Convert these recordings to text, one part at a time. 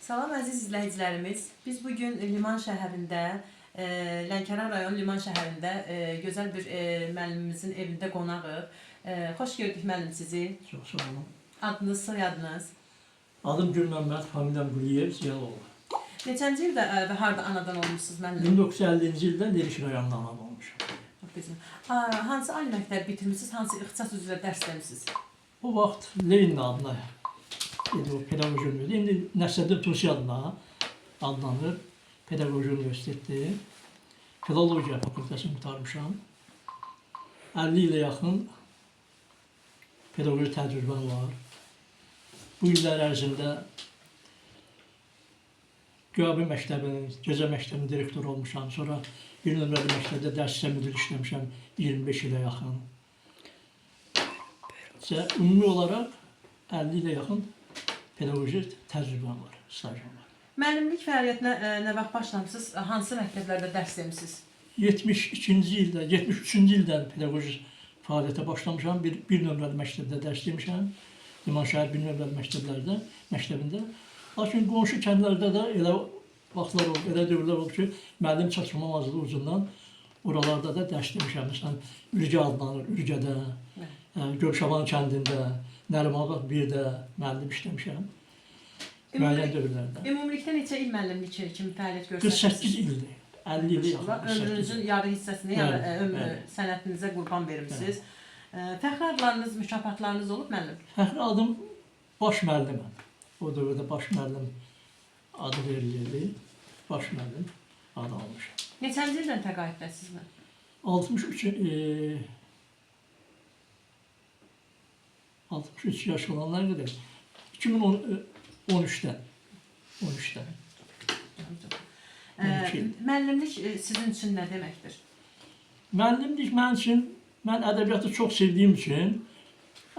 Salam əziz izləyicilərimiz. Biz bu gün Liman şəhərində, Lənkəran rayon Liman şəhərində gözəl bir müəllimimizin evində qonağıq. Xoş gördük müəllim sizi. Çox sağ olun. Adınız, soyadınız? Adım Gülməmməd, familiyam Quliyev, Ziyaloğlu. Neçənci ildə və harda anadan olmusunuz müəllim? 1950-ci ildə Lerik rayonunda anam olmuşam. Çox gözəl. Hansı ali məktəbi bitirmisiniz? Hansı ixtisas üzrə dərs demisiniz? O vaxt Lenin adına idi o pedaqoji universiteti. İndi Nəsrəddin Tusi adına adlanır. Pedaqoji universitetdir. Filologiya fakültəsini qurtarmışam. 50 ilə yaxın pedaqoji təcrübəm var. Bu illər ərzində Göyabi məktəbinin, gecə məktəbinin direktoru olmuşam. Sonra bir nömrəli məktəbdə dərs hissə müdiri işləmişəm 25 ilə yaxın. Ümumi olaraq 50 ilə yaxın pedaqoji təcrübəm var, stajım var. Müəllimlik fəaliyyətinə nə vaxt başlamısınız? Hansı məktəblərdə dərs demisiniz? 72-ci ildə, 73-cü ildən pedaqoji fəaliyyətə başlamışam. Bir nömrəli məktəbdə dərs demişəm. Liman şəhər bir nömrəli məktəblərdə, məktəbində. Lakin qonşu kəndlərdə də elə vaxtlar olub, elə dövrlər olub ki, müəllim çatışmamazlığı ucundan oralarda da dərs demişəm. Məsələn, Ürgə adlanır, Ürgədə, Gövşaban kəndində, Nərimanabad 1-də müəllim işləmişəm. Müəyyən dövrlərdə. Ümumilikdə neçə il müəllimlik kimi fəaliyyət 48 göstərdiniz? ildir. 50 ilə yaxın. 48 il. Ömrünüzün yarı hissəsini, yəni Bəli, ömrü bəli. sənətinizə qurban vermisiniz. Fəxri adlarınız, mükafatlarınız olub müəllim? Fəxri adım baş müəlliməm. O dövrdə baş müəllim adı verilirdi. Baş müəllim adı almışam. Neçənci ildən təqaüddəsiniz müəllim? 63 63 yaş olanlar qədər 2013-də 13-də 12 il. Müəllimlik sizin üçün nə deməkdir? Müəllimlik mənim üçün, mən ədəbiyyatı çox sevdiyim üçün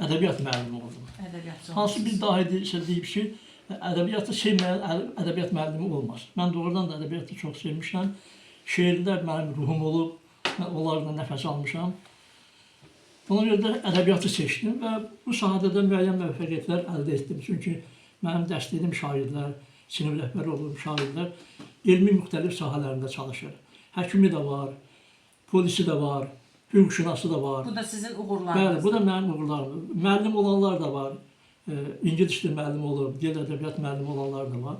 ədəbiyyat müəllimi oldum. Ədəbiyyatçı Hansı bir olmusunuz. dahidirsə deyib ki, ədəbiyyatı sevməyən ədəbiyyat müəllimi olmaz. Mən doğrudan da ədəbiyyatı çox sevmişəm. Şeirlər mənim ruhum olub, mən onlarla nəfəs almışam. Buna görə də ədəbiyyatı seçdim və bu sahədə də müəyyən müvəffəqiyyətlər əldə etdim. Çünki mənim dərs dediyim şagirdlər, sinif rəhbəri olduğum şagirdlər elmi müxtəlif sahələrində çalışır. Həkimi də var, polisi də var, hüquqşünası da var. Bu da sizin Bəli, uğurlarınızdır. bu da mənim uğurlarımdır. Müəllim olanlar da var. İngilis dili müəllimi olub, dil ədəbiyyat müəllimi olanlar da var.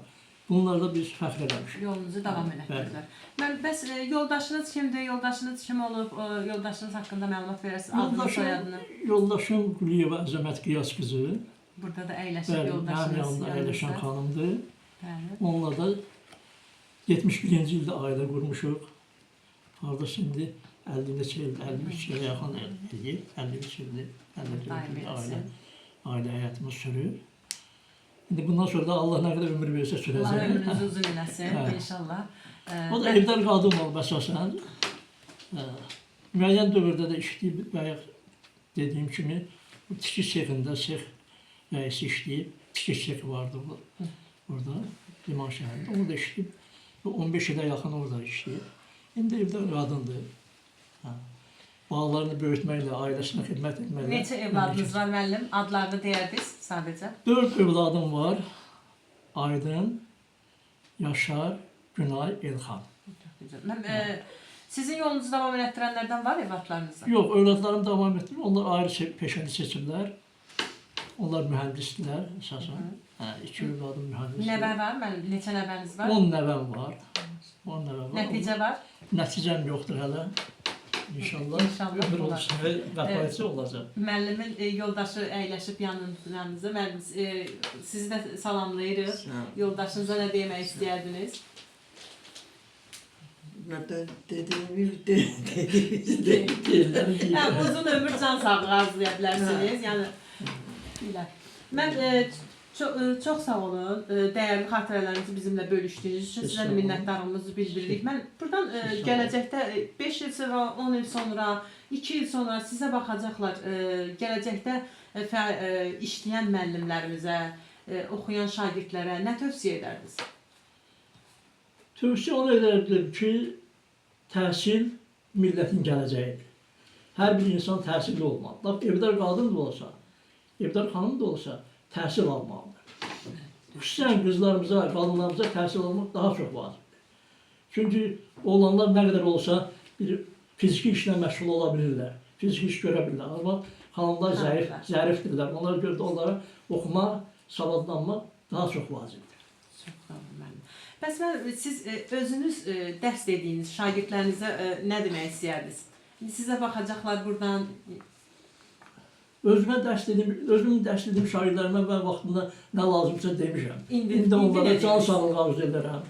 Bunlarla biz fəxr eləmişik. Yolunuzu davam elətdirdilər. Mən bəs yoldaşınız kimdir? Yoldaşınız kim olub? Yoldaşınız haqqında məlumat verəsiniz, adını, Yoldaşım, soyadını. yoldaşım Quliyeva Əzəmət Qiyas qızı. Burada da əyləşib Bəli, mənim yoldaşınız yanımda əyləşən yanınızda. xanımdır. Bəli. Onunla da 71-ci ildə ailə qurmuşuq. Hardasa indi 50 neçə il, 53 ilə yaxın eləyir. 53 ildir, 54 Daim ildir ailə, eləsin. ailə həyatımız sürür. İndi bundan sonra da Allah nə qədər ömür versə Allah sürəcək. ömrünüzü uzun eləsin Hə. inşallah. O da evdə qadın olub əsasən. Müəyyən dövrdə də işləyib, bayaq dediyim kimi bu tiki sexində sex rəisi işləyib, tiki sexi vardı orada, Liman şəhərində. Onu da işləyib, 15 ilə yaxın orada işləyib. İndi evdə qadındır. Hə. Balalarını böyütməklə, ailəsinə xidmət etməklə. Neçə evladınız var müəllim? Adlarını deyərdiniz sadəcə. 4 övladım var. Aydın, Yaşar, Günay, Elxan. Çox gözəl. Mən sizin yolunuzu davam elətdirənlərdən var evladlarınızda? Yox, övladlarım davam etdirir. Onlar ayrı peşəni seçiblər. Onlar mühəndisdirlər əsasən. Hə, iki övladım mühəndisdir. Nəvə var müəllim? Neçə nəvəniz var? 10 nəvəm var. 10 nəvəm var. Nəticə var? Nəticəm yoxdur hələ. İnşallah. İnşallah Ömür olar. olsa və vəfa olacaq. Müəllimin yoldaşı əyləşib yanınızda. Müəllim, sizi də salamlayırıq. Yoldaşınıza nə demək istəyərdiniz? Dediğimi dediğimizde. Deyirlər, Hə, uzun ömür, can sağlığı arzulaya bilərsiniz. Yəni belə. Mən çox sağ olun. Dəyərli xatirələrinizi bizimlə bölüşdüyünüz üçün sizə Sağ olun. minnətdarlığımızı bildiririk. Mən buradan Sağ olun. gələcəkdə 5 il sonra, 10 il sonra, 2 il sonra sizə baxacaqlar. Gələcəkdə işləyən müəllimlərimizə, oxuyan şagirdlərə nə tövsiyə edərdiniz? Tövsiyə onu edərdim ki, təhsil millətin gələcəyidir. Hər bir insan təhsilli olmalıdır. Lap evdar qadın da olsa, evdar xanım da olsa təhsil almalıdır. Xüsusən qızlarımıza, qadınlarımıza təhsil almaq daha çox vacibdir. Çünki oğlanlar nə qədər olsa bir fiziki işlə məşğul ola bilirlər, fiziki iş görə bilirlər. Amma xanımlar zəif, Xanımlar. zərifdirlər. Onlara görə də onlara oxumaq, savadlanmaq daha çox vacibdir. Çox sağ olun müəllim. Bəs müəllim, siz özünüz dərs dediyiniz şagirdlərinizə nə demək istəyərdiniz? İndi sizə baxacaqlar burdan. Özümə dərs dedim, özümün dərs dediyim şagirdlərimə mən vaxtında nə lazımsa demişəm. İndi, İndi onlara nə can deyirsiniz? sağlığı arzu edirəm.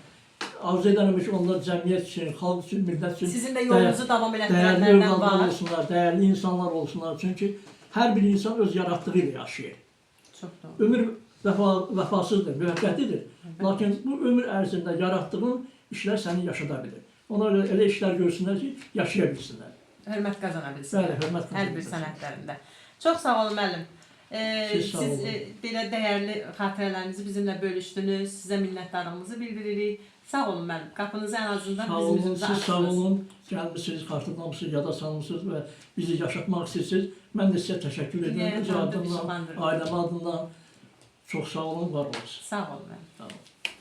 Arzu edirəm ki, onlar cəmiyyət üçün, xalq üçün, millət üçün Sizin də yolunuzu davam dəyərli elətdirənlərdən övladlar var. olsunlar, dəyərli insanlar olsunlar. Çünki hər bir insan öz yaratdığı ilə yaşayır. Çox doğru. Ömür vəfasızdır, müvəqqətidir. Lakin bu ömür ərzində yaratdığın işlər səni yaşada bilir. Ona görə elə işlər görsünlər ki, yaşaya bilsinlər. Hörmət qazana bilsinlər. Bəli, hörmət Hər bir qazana bilsinlər. sənətlərində. Çox sağ olun müəllim. Siz sağ Siz olun. belə dəyərli xatirələrinizi bizimlə bölüşdünüz. Sizə minnətdarlığımızı bildiririk. Sağ olun müəllim. Qapınızı ən azından Sağ bizim olun, üzümüzə siz sağ açdınız. olun. Gəlmisiniz, xatırlamışsınız, yada salmısınız və bizi yaşatmaq istəyirsiniz. Mən də sizə təşəkkür Dünyaya edirəm. Öz tanıdıb adımdan, işıqlandırdınız. ailəm adından çox sağ olun, var olun. Sağ olun müəllim. Sağ olun.